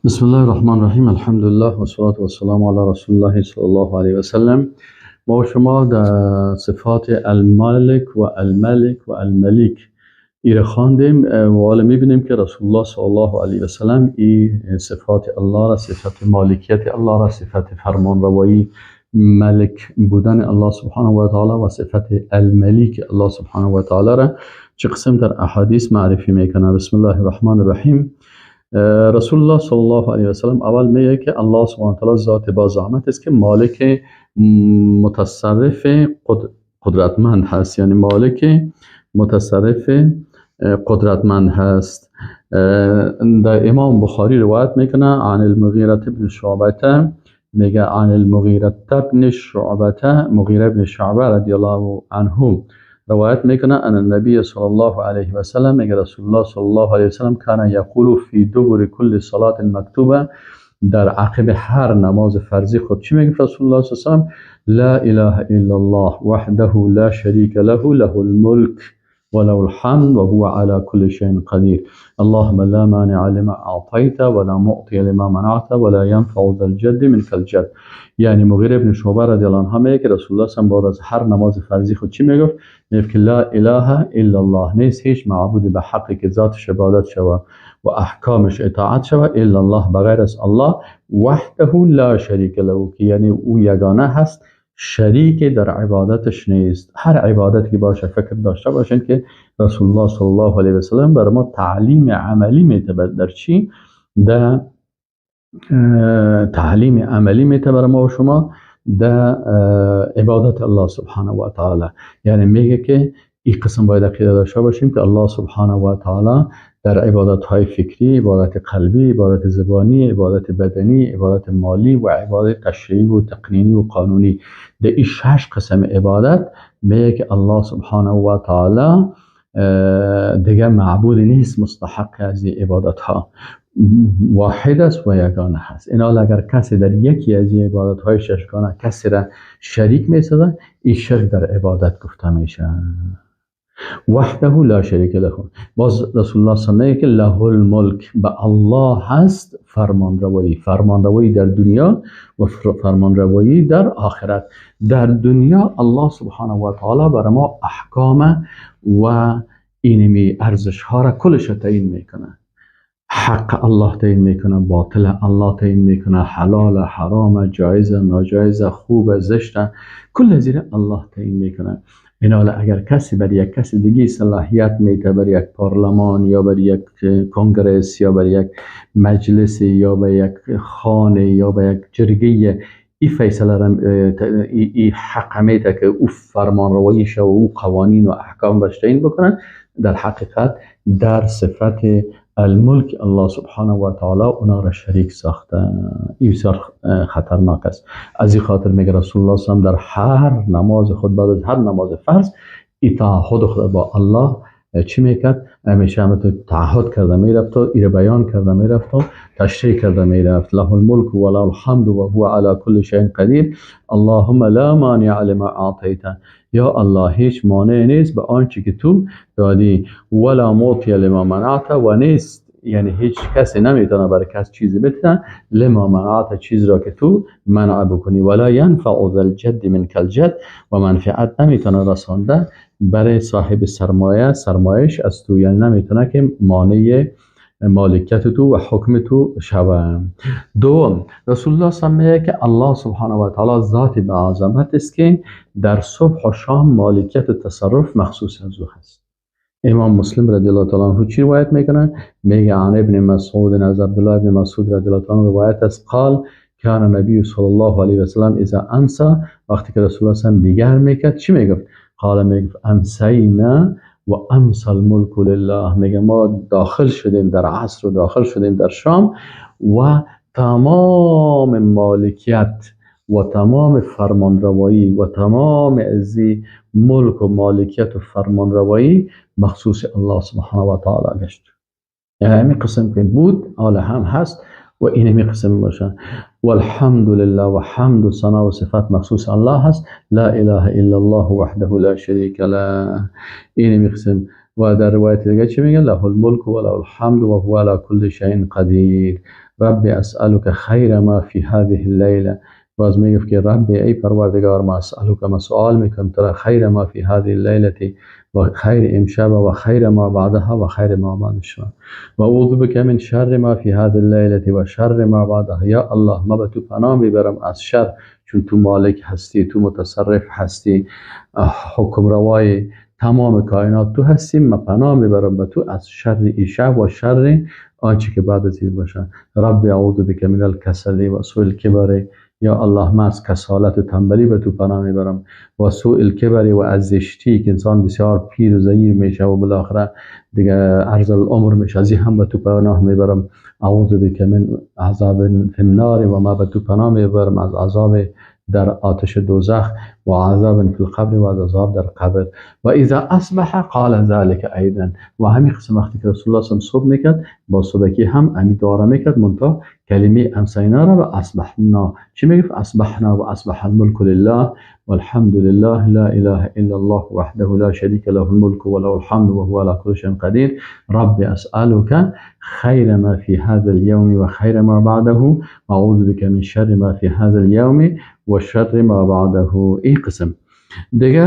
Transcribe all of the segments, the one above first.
بسم الله الرحمن الرحیم. الحمدلله و صلات و السلام علی رسول الله صلی الله علیه و سلم. ما و شما در صفات المالک و الملک و الملیک ایره خواندیم و حالا میبینیم که رسول الله صلی الله علیه و سلم این صفات الله را، صفت مالکیت الله را، صفت فرمانروایی ملک بودن الله سبحانه و تعالی و صفت الملیک الله سبحانه و تعالی را چه قسم در احادیث معرفی میکنه. بسم الله الرحمن الرحیم. رسول الله صلی الله علیه و سلم اول میگه که الله سبحانه و تعالی ذات با زحمت است که مالک متصرف قدرتمند هست، یعنی مالک متصرف قدرتمند هست. در امام بخاری روایت میکنه عن المغیره بن شعبه، میگه عن المغیره بن شعبه، مغیره بن شعبه رضی الله عنه روایت میکنه ان النبی صلی الله علیه و سلم، میگه رسول الله صلی الله علیه و سلم کان یقول فی دبر کل صلاة مکتوبه، در عقب هر نماز فرضی خود چی میگه رسول الله صلی الله علیه و سلم؟ لا اله الا الله وحده لا شریک له له الملک وله الحمد وهو على كل شيء قدير اللهم لا مانع لما اعطيت ولا معطي لما منعت ولا ينفع ذا الجد منك الجد. یعنی مغیره ابن شعبه رضی الله عنه میگه که رسول الله صلی بعد از هر نماز فرضی خود چی میگفت؟ میگفت که لا اله الا الله، نیست هیچ معبودی به حقی که ذاتش عبادت شوه و احکامش اطاعت شوه الا الله، بغیر از الله، وحده لا شریک له، که یعنی او یگانه هست، شریک در عبادتش نیست. هر عبادت که باشه فکر داشته باشین که رسول الله صلی الله علیه و سلم بر ما تعلیم عملی میته. در چی؟ در تعلیم عملی میته بر ما و شما در عبادت الله سبحانه و تعالی. یعنی میگه که این قسم باید عقیده داشته باشیم که الله سبحانه و تعالی در عبادت های فکری، عبادت قلبی، عبادت زبانی، عبادت بدنی، عبادت مالی و عبادت تشریعی و تقنینی و قانونی، در این شش قسم عبادت میگه که الله سبحانه و تعالی دیگه معبود نیست مستحق از این عبادت ها، واحد است و یگانه هست. اینا اگر کسی در یکی از این عبادت های ششگانه کسی را شریک می سازه، این شرک در عبادت گفته میشه. وحده لا شریک له. باز رسول الله صلی الله علیه و که له الملک، به الله هست فرمانروایی، فرمانروایی در دنیا و فرمانروایی در آخرت. در دنیا الله سبحانه و تعالی بر ما احکام و اینمی ارزش ها را کلش تعیین میکنه. حق الله تعیین میکنه، باطل الله تعیین میکنه، حلال حرام، جایز ناجایز، خوب زشت، کل زیر الله تعیین میکنه. اینا اگر کسی بر یک کسی دیگه صلاحیت میده، بر یک پارلمان یا بر یک کنگرس یا بر یک مجلس یا بر یک خانه یا بر یک جرگه، این فیصله را ای حق میده که او فرمانروایی شه و او قوانین و احکام برش تعیین بکنن، در حقیقت در صفت الملک الله سبحانه و تعالی اونا را شریک ساخته. این بسیار خطرناک است. از این خاطر میگه رسول الله صلی در هر نماز خود بعد از هر نماز فرض ای تعهد خود با الله چی میکرد؟ همیشه هم تو تعهد کرده میرفت و ایره بیان کرده میرفت و تشریح کرده میرفت. له الملک و له الحمد و هو علی کل شیء قدیر اللهم لا مانع لما اعطیت، یا الله هیچ مانع نیست به آنچه که تو دادی، ولا معطی لما منعت، و نیست یعنی هیچ کسی نمیتونه برای کس چیزی بده، لما منعت، چیز را که تو منع بکنی، ولا ینفع ذا الجد منک الجد، و منفعت نمیتونه رسانده برای صاحب سرمایه سرمایش از تو، یعنی نمیتونه که مانع مالکیت تو و حکم تو شوه. دوم، رسول الله صلی الله علیه و که الله سبحانه و تعالی ذات به عظمت است که در صبح و شام مالکیت و تصرف مخصوص از او هست. امام مسلم رضی الله تعالی عنه چی روایت میکنه؟ میگه عن ابن مسعود، از عبدالله ابن مسعود رضی الله تعالی عنه روایت است، قال کان النبی صلی الله علیه و سلم اذا امسى، وقتی که رسول الله صلی دیگر میکرد چی میگفت؟ قال، میگفت امسینا و امسى الملک لله، میگه ما داخل شدیم در عصر و داخل شدیم در شام و تمام مالکیت و تمام فرمانروایی و تمام ازی ملک و مالکیت و فرمانروایی مخصوص الله سبحانه و تعالی گشت. یعنی همین قسم که بود حالا هم هست و این همی قسم باشه. والحمد لله، و حمد و ثنا و صفات مخصوص الله هست، لا اله الا الله وحده لا شریک له. این همی قسم. و در روایت دیگه چی میگه؟ له الملک و له الحمد و هو علی کل شیء قدیر. رب اسألک خیر ما فی هذه اللیله. باز میگفت که رب ای پروردگار، ما اسألک، ما سوال میکنم تو را، خیر ما فی هذه اللیله و خیر امشب و خیر ما بعدها و خیر ما بعد الشب، و اعوذ بک من شر ما فی هذه اللیله و شر ما بعدها. یا الله، ما به تو پناه میبرم از شر، چون تو مالک هستی، تو متصرف هستی، حکم روای تمام کائنات تو هستی. ما پناه میبرم به تو از شر ای شب و شر آنچه که بعد از این باشه. رب اعوذ بک من الکسل و سوء الکبر. یا الله، من از کسالت و تنبلی به تو پناه میبرم، و سوء الکبر و از زشتی که انسان بسیار پیر و ضعیف میشه و بالاخره دیگه ارذل العمر میشه، از این هم به تو پناه میبرم. اعوذ بک من عذاب فی النار، و ما به تو پناه میبرم از عذاب در آتش دوزخ، و عذاب فی القبر، و از عذاب در قبر. و اذا اصبح قال ذلك ایضا. و همین قسم وقتی که رسول الله صلی الله علیه و صبح میکرد، با صبحکی هم همین دعا را میکرد، منتها کلمه امسینا را به اصبحنا چی میگفت؟ اصبحنا و اصبح الملک لله والحمد لله لا اله الا الله وحده لا شريك له الملك وله الحمد وهو على كل شيء قدير. رب اسألك خير ما في هذا اليوم وخير ما بعده واعوذ بك من شر ما في هذا اليوم وشر ما بعده. این قسم دیگه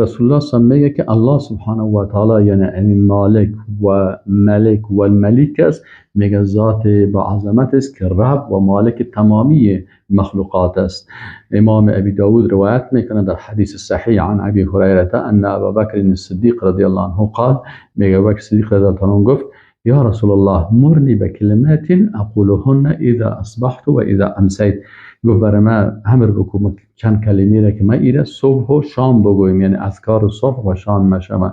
رسول الله صلی الله علیه و میگه که الله سبحانه و تعالی یعنی مالک و ملک و الملیک است. میگه ذات با عظمت است که رب و مالک تمامی مخلوقات است. امام ابی داود روایت میکنه در حدیث صحیح عن ابی هریره ان ابا بکر الصدیق رضی الله عنه قال، میگه ابو بکر صدیق رضی الله عنه گفت یا رسول الله مرنی بکلمات اقولهن اذا اصبحت و اذا امسیت. گفت برای من امر بکن چند کلمه را که من ایره صبح و شام بگویم، یعنی اذکار صبح و شام مشمه.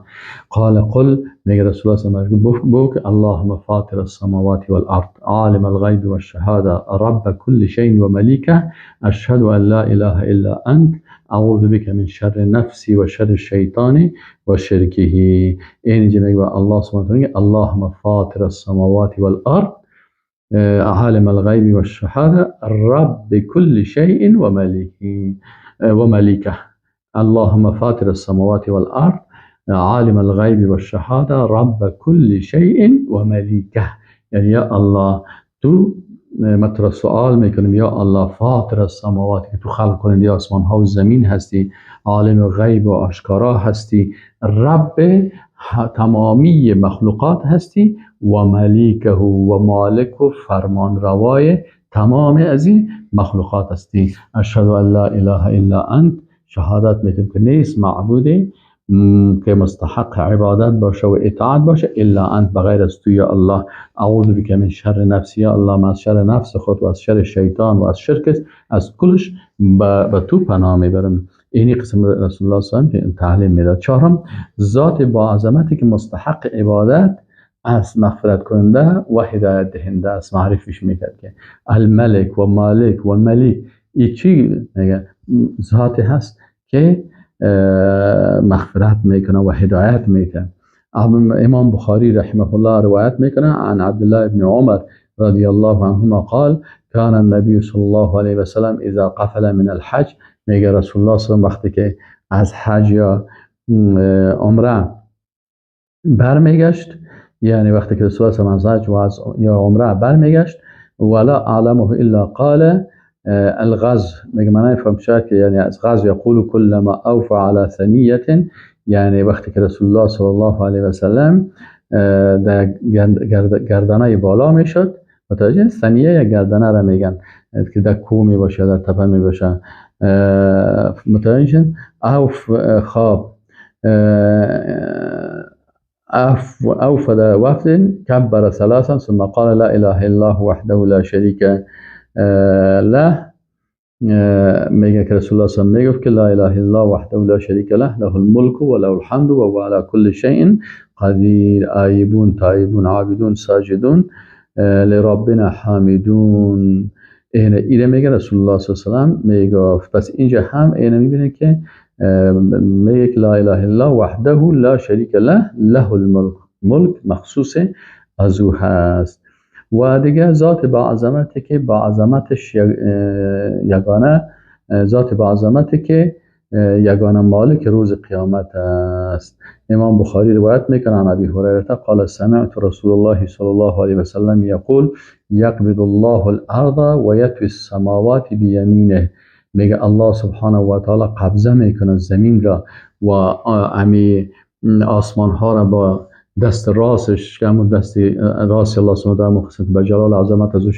قال قل، میگه رسول الله صلی الله علیه و آله گفت بگو که اللهم فاطر السماوات والارض عالم الغیب والشهاده رب كل شیء و ملیکه اشهد ان لا اله الا انت اعوذ بک من شر نفسی و شر الشیطان و شرکه. اینجا میگه الله سبحانه و تعالی اللهم فاطر السماوات والارض عالم الغیب والشهاده رب كل شیء و ملیکه. اللهم فاطر السماوات والارض عالم الغیب والشهاده رب كل شیء و ملیکه. یعنی یا الله تو ما تو را سوال میکنیم یا الله فاطر السماوات که تو خلق کننده آسمان ها و زمین هستی، عالم غیب و آشکارا هستی، رب تمامی مخلوقات هستی و ملیکه و مالک و فرمان روای تمام از این مخلوقات هستی. اشهد ان لا اله الا انت، شهادت میتیم که نیست معبودی که مستحق عبادت باشه و اطاعت باشه الا انت، بغیر از تو یا الله. اعوذ بک من شر نفسی، یا الله من از شر نفس خود و از شر شیطان و از شرک از کلش به تو پناه میبرم. اینی قسم رسول الله صلی الله علیه و آله تعلیم میداد. چهارم، ذات با عظمتی که مستحق عبادت از مغفرت کننده و هدایت دهنده است، معرفیش میکرد که الملک و مالک و ملیک. ای چی میگه؟ ذاتی هست که مغفرت میکنه و هدایت میکنه. امام بخاری رحمه الله روایت میکنه عن عبدالله ابن عمر رضی الله عنهما قال كان النبی صلی الله علیه و سلم اذا قفل من الحج. میگه رسول الله صلی الله علیه و وقتی که از حج یا عمره برمیگشت، یعنی وقتی که رسول الله صلی الله علیه و از حج و از یا عمره برمیگشت، ولا اعلمه الا قال الغزو. میگه من نفهم شاید که یعنی از غزو یقول كلما اوفى على ثنیه، یعنی وقتی که رسول الله صلی الله علیه و سلم در گردنه بالا میشد، متوجه ثنیه یا گردنه را میگن که در کوه می باشه، در تپه می باشه، متوجه اوف خواب أوفد وفد كبر ثلاثا ثم قال لا إله إلا الله وحده لا شريك له. میگه که رسول الله صلی الله علیه و میگفت که لا اله الا الله وحده لا شریک له له الملک و له الحمد و هو علی کل شیء قدیر. آیبون تائبون عابدون ساجدون لربنا حامدون. اینه میگه رسول الله صلی الله علیه و سلم میگفت. پس اینجا هم اینه میبینه که میگه که لا اله الا الله وحده لا شریک له له الملک، ملک مخصوص از او هست. و دیگه ذات با عظمتی که با عظمتش یگانه، ذات با عظمتی که یگانه مالک روز قیامت است. امام بخاری روایت میکنه عن ابی هریره قال سمعت رسول الله صلی الله علیه و سلم یقول یقبض الله الارض و یطوی السماوات بیمینه. میگه الله سبحانه و تعالی قبضه میکنه زمین را و امی آسمان ها را با دست راستش که همون دست راست الله سبحانه و تعالی به جلال عظمت از او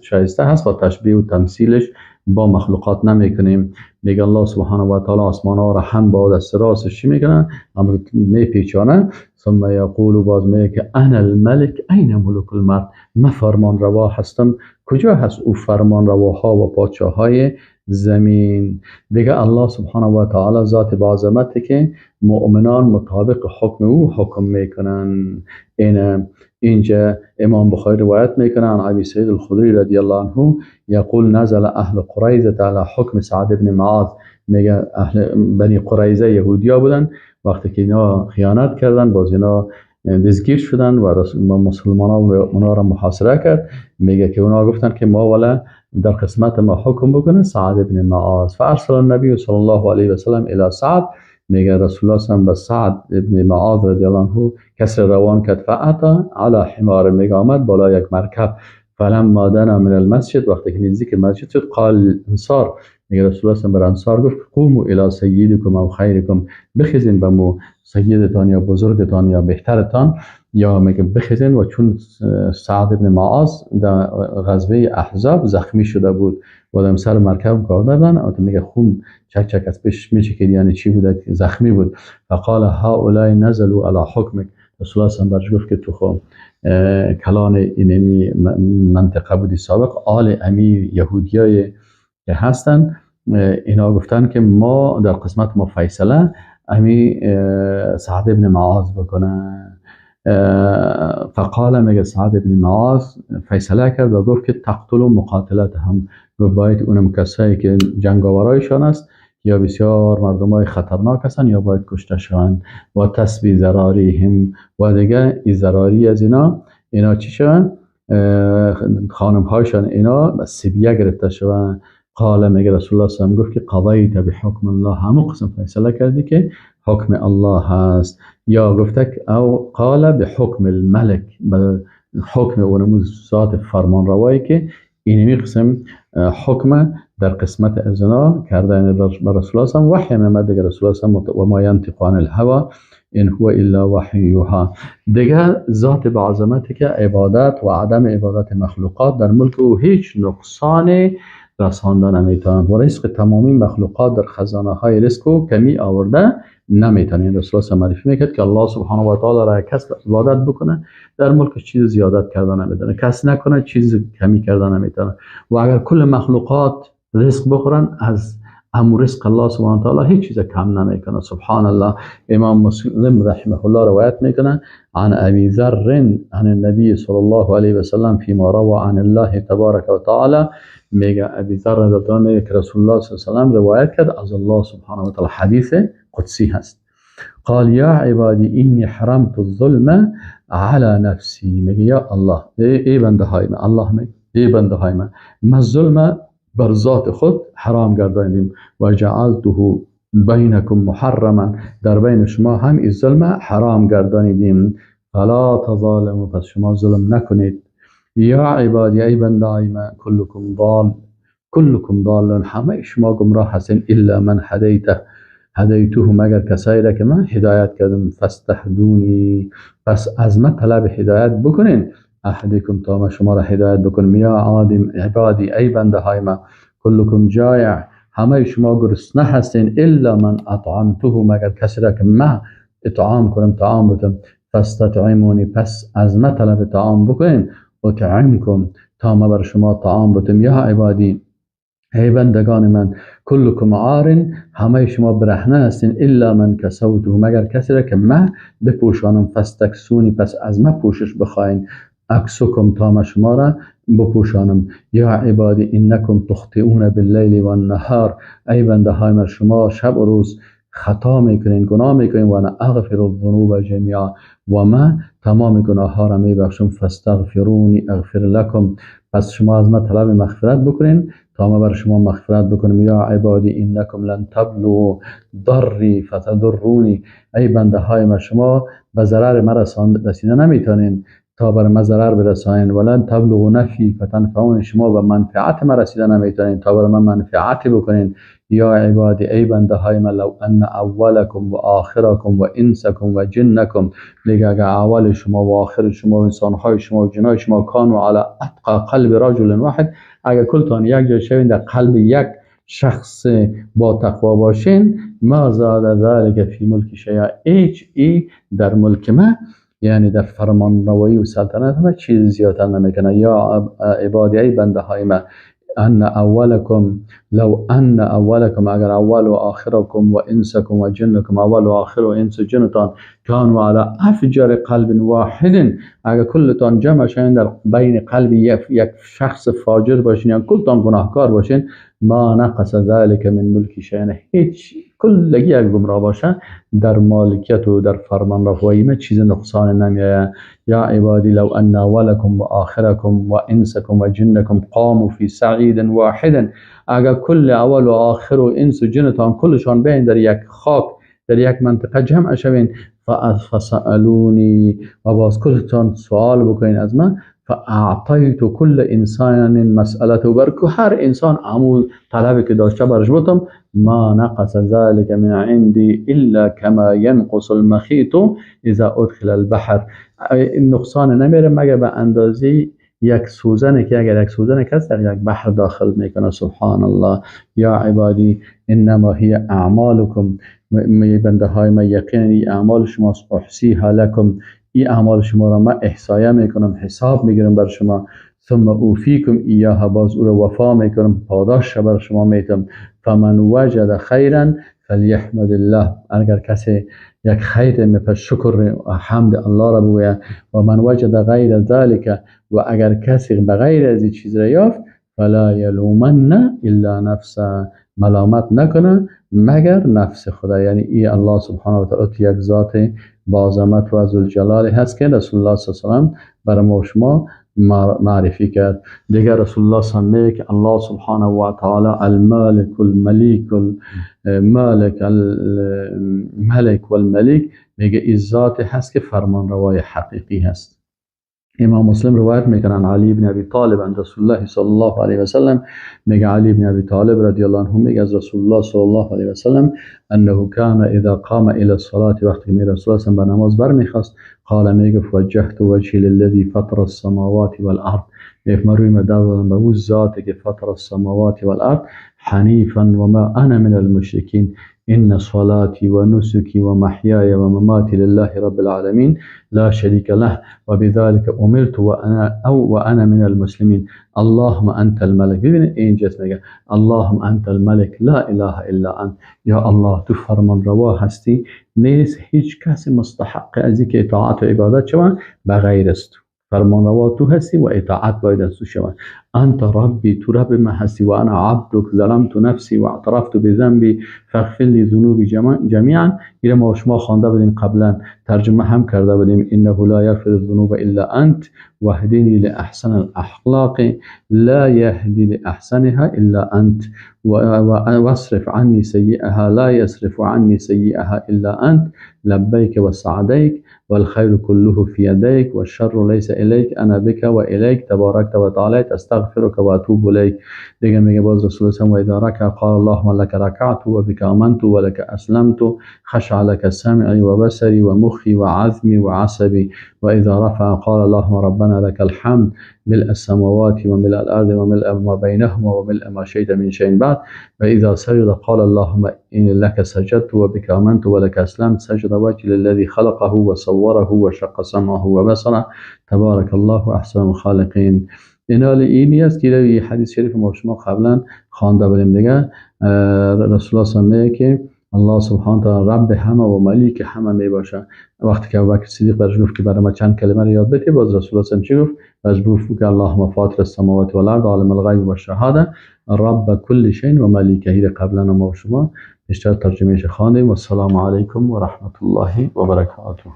شایسته هست و تشبیه و تمثیلش با مخلوقات نمیکنیم. میگه الله سبحانه و تعالی آسمان ها را هم با دست راستش چی میکنه؟ هم میپیچانه. ثم یقول، باز میگه که انا الملک این ملوک الملک، من فرمان روا هستم، کجا هست او فرمان رواها و پادشاه های زمین؟ دیگه الله سبحانه و تعالی ذات با عظمته که مؤمنان مطابق حکم او حکم میکنن. این اینجا امام بخاری روایت میکنه عن ابی سعید الخدری رضی الله عنه یقول نزل اهل قریظه علی حکم سعد بن معاذ. میگه اهل بنی قریظه یهودیا بودن، وقتی که اینا خیانت کردن باز اینا دستگیر شدن و مسلمان ها اونا را محاصره کرد. میگه که اونا گفتن که ما ولا در قسمت ما حکم بکنه سعد بن معاذ. فارسل النبی صلی الله علیه و سلم الی سعد، میگه رسول الله صلی به سعد ابن معاذ رضی الله عنه کس روان کرد. فاتا علی حمار، میگه آمد بالا یک مرکب. فلما دنا من المسجد، وقتی که نزدیک مسجد شد، قال انصار، میگه رسول الله صلی بر انصار گفت قوموا الی سیدکم او خیرکم، بخیزین به مو سیدتان یا بزرگتان یا بهترتان، یا میگه بخیزین. و چون سعد ابن معاذ در غزوه احزاب زخمی شده بود و در سر مرکب کار دادن، میگه خون چک چک از پیش میچکید، یعنی چی بوده؟ زخمی بود. فقال هؤلاء نزلوا علی حکمک، رسول الله صلی برش گفت که تو خو کلان اینمی منطقه بودی سابق، آل امیر یهودیای که هستن، اینا گفتن که ما در قسمت ما فیصله امی سعد ابن معاذ بکنه. فقال، میگه سعد ابن معاذ فیصله کرد و گفت که تقتلوا مقاتلتهم، گفت باید اونم کسایی که جنگاورایشان است یا بسیار مردم های خطرناک هستن یا باید کشته شوند، و تسبی ذراریهم، و دیگه ای ذراری از اینا، اینا چی شوند؟ خانم هایشان اینا سبیه گرفته شوند. قال، میگه رسول الله صلی الله علیه و گفت که قضیت بحکم الله، همون قسم فیصله کردی که حکم الله هست، یا گفته او قال بحکم الملک، به حکم اونمو ذات فرمان روایی که اینمی قسم حکم در قسمت ازنا کرده. بر رسول الله وحی میمد دیگه، رسول الله و ما ینطق عن الهوى ان هو الا وحی یوحی. دیگه ذات با عظمتی که عبادت و عدم عبادت مخلوقات در ملک او هیچ نقصان رسانده نمیتونند و رزق تمامی مخلوقات در خزانه های رزق و کمی آورده نمیتونه. این رسول الله معرفی میکرد که الله سبحانه و تعالی را کس عبادت بکنه در ملک چیز زیادت کرده نمیتونه، کس نکنه چیز کمی کرده نمیتونه، و اگر کل مخلوقات رزق بخورن از امو رزق الله سبحانه و تعالی هیچ چیز کم نمیکنه. سبحان الله. امام مسلم رحمه الله روایت میکنه عن ابی ذر عن النبی صلی الله علیه و سلم فيما روى عن الله تبارک و تعالی. میگه ابی ذر رضی الله عنه میگه که رسول الله صلی الله علیه و سلم روایت کرد از الله سبحانه و تعالی، حدیث قدسی هست، قال یا عبادی انی حرمت الظلم على نفسی. میگه یا الله، ای بنده های من، الله میگه ای بنده های من، من ظلم بر ذات خود حرام گردانیدیم، و جعلته بینکم محرما، در بین شما هم این ظلم حرام گردانیدیم، فلا تظالموا، پس شما ظلم نکنید. یا عبادی، ای بنده های من، کلکم ضال، کلکم ضال، همه شما گمراه هستین، الا من هدیته هدیته، مگر کسایی را که من هدایت کردم، فاستهدونی، پس از من طلب هدایت بکنین، اهدیکم، تا من شما را هدایت بکنم. یا عادم عبادی، ای بنده های من، کلکم جایع، همه شما گرسنه هستین، الا من اطعمته، مگر کسی را که من اطعام کنم، طعام بدم، فاستطعمونی، پس از من طلب طعام بکنین، اطعمکم، تا ما بر شما طعام بدم. یا عبادی، ای بندگان من، کلکم عار، همه شما برهنه هستین، الا من کسوته، مگر کسی را که من بپوشانم، فاستکسونی، پس از من پوشش بخواین، اکسکم، تا ما شما را بپوشانم. یا عبادی انکم تخطئون باللیل والنهار، ای بنده های من، شما شب و روز خطا میکنین، گناه میکنین، و انا اغفر الذنوب جمیعا، و من تمام گناه ها را میبخشم، فاستغفرونی اغفر لکم، پس شما از من طلب مغفرت بکنین تا ما بر شما مغفرت بکنم. یا عبادی انکم لن تبلغوا ضری فتضرونی، ای بنده های ما شما به ضرر ما رسیده نمیتونین تا بر ما ضرر برسانین. ولن تبلغوا نفعی فتنفعونی، شما به منفعت ما رسیده نمیتونین تا بر ما منفعت بکنین. یا عبادی ای بنده های من، لو ان اولکم و آخرکم و انسکم و جنکم، میگه اگر اول شما و آخر شما و انسانهای شما و جنهای شما کانوا علی اتقی قلب رجل واحد، اگر کلتان یک جای شوین در قلب یک شخص با تقوا باشین، ما زاد ذلک فی ملک شیئا، هیچ ای در ملک ما یعنی در فرمان روایی و سلطنت ما چیز زیادتر نمیکنه. یا عبادی ای بنده های من، ان اولکم لو ان اولکم، اگر اول و آخرکم و انسکم و جنکم، اول و آخر و انس و جنتان کانوا علی افجر قلب واحد، اگر کلتان جمع شوین در بین قلب یک شخص فاجر باشین، یعنی کلتان گناهکار باشین، ما نقص ذلك من ملک شیئا، هیچ کلگی یک گمراه باشه در مالکیت و در فرمان روایی ما چیز نقصان نمیایه. یا عبادی لو ان اولکم و آخرکم و انسکم و جنکم قاموا فی صعید واحد، اگر کل اول و آخر و انس و جنتان کلشان بین در یک خاک در یک منطقه جمع شوین، فسألونی، و باز کلتان سوال بکنین از من، فاعطیت كل انسان مسألته، برکو هر انسان عمو طلبی که داشته برش بتم، ما نقص ذلك من عندي الا كما ينقص المخيط اذا ادخل البحر، نقصان نمیره مگر به اندازه یک سوزن که اگر یک سوزن کس در یک بحر داخل میکنه. سبحان الله. یا عبادی انما هی اعمالکم، بنده های من یقینا اعمال شماست، احصیها لکم، این اعمال شما را من احصایه میکنم، حساب میگیرم بر شما، ثم اوفیکم ایاها، باز او را وفا میکنم، پاداش بر شما میتم. فمن وجد خیرا فلیحمد الله، اگر کسی یک خیر میپس شکر و حمد الله را بگوید. و من وجد غیر ذلک، و اگر کسی بغیر از این چیز را یافت، فلا یلومن الا نفسه، ملامت نکنه مگر نفس خدا. یعنی ای الله سبحانه و تعالی یک ذات با عظمت و ذوالجلال هست که رسول الله صلی الله علیه و سلم برای ما شما معرفی کرد. دیگر رسول الله صلی الله علیه و سلم که الله سبحانه و تعالی المالک الملیک المالک الملک والملیک، میگه این ذات هست که فرمان روای حقیقی هست. امام مسلم روایت میکنن علی بن ابی طالب عن رسول الله صلی الله علیه و سلم، میگه علی بن ابی طالب رضی الله عنه میگه از رسول الله صلی الله علیه و سلم انه کان اذا قام الى الصلاه، وقتی می رسول الله به نماز برمیخواست، قال میگه وجهت وجهی للذی فطر السماوات والارض، میگه من روی دادم به او ذاتی که فطر السماوات والارض، حنیفا وما انا من المشرکین، إن صلاتي ونسكي ومحياي ومماتي لله رب العالمين لا شريك له وبذلك أمرت وأنا من المسلمين اللهم أنت الملك. ببینید اینجا میگه اللهم أنت الملك لا إله إلا أنت، یا الله تو فرمان روا هستی، نیست هیچ کسی مستحق از اینکه اطاعت و عبادت شود بغیر از تو، فرمان روا تو هستی و اطاعت باید از تو شود. انت ربی، تو رب من هستی، و انا عبدک ظلمت نفسی و اعترفت بذنبی فاغفر لی ذنوبی جمیعا. این ما شما خوانده بودیم قبلا، ترجمه هم کرده بودیم. انه لا یغفر الذنوب الا انت واهدنی لاحسن الاخلاق لا یهدی لاحسنها الا انت واصرف عني سيئها لا يصرف عني سيئها الا انت لبيك وسعديك والخير كله في يديك والشر ليس إليك أنا بك وإليك تباركت وتعاليت أستغفرك وأتوب إليك. دیگه میگه باز رسول الله و اذا ركع قال اللهم لك ركعت وبك آمنت ولك أسلمت خشع لك سمعي وبصري ومخي وعظمي وعصبي. وإذا رفع قال اللهم ربنا لك الحمد ملء السماوات وملء الأرض وملء ما بينهما وملء ما شئت من شيء بعد. وإذا سجد قال اللهم إن لك سجدت وبك آمنت ولك أسلمت سجد وجهي للذي خلقه وصوره وشق سمعه وبصره تبارك الله أحسن الخالقين. این اینی است که این حدیث شریف ما شما قبلا خوانده بودیم دیگه. رسول الله صلی الله علیه و که الله سبحانه تعالی رب همه و ملیک همه می باشه. وقتی که ابوبکر صدیق برش گفت که برای ما چند کلمه رو یاد بده، باز رسول الله چی گفت؟ برش گفت که اللهم فاطر السماوات والارض عالم الغیب والشهاده رب كل شیء و ملیکه. قبلا ما شما بیشتر ترجمهش خواندیم. و السلام علیکم و رحمت الله و برکاته.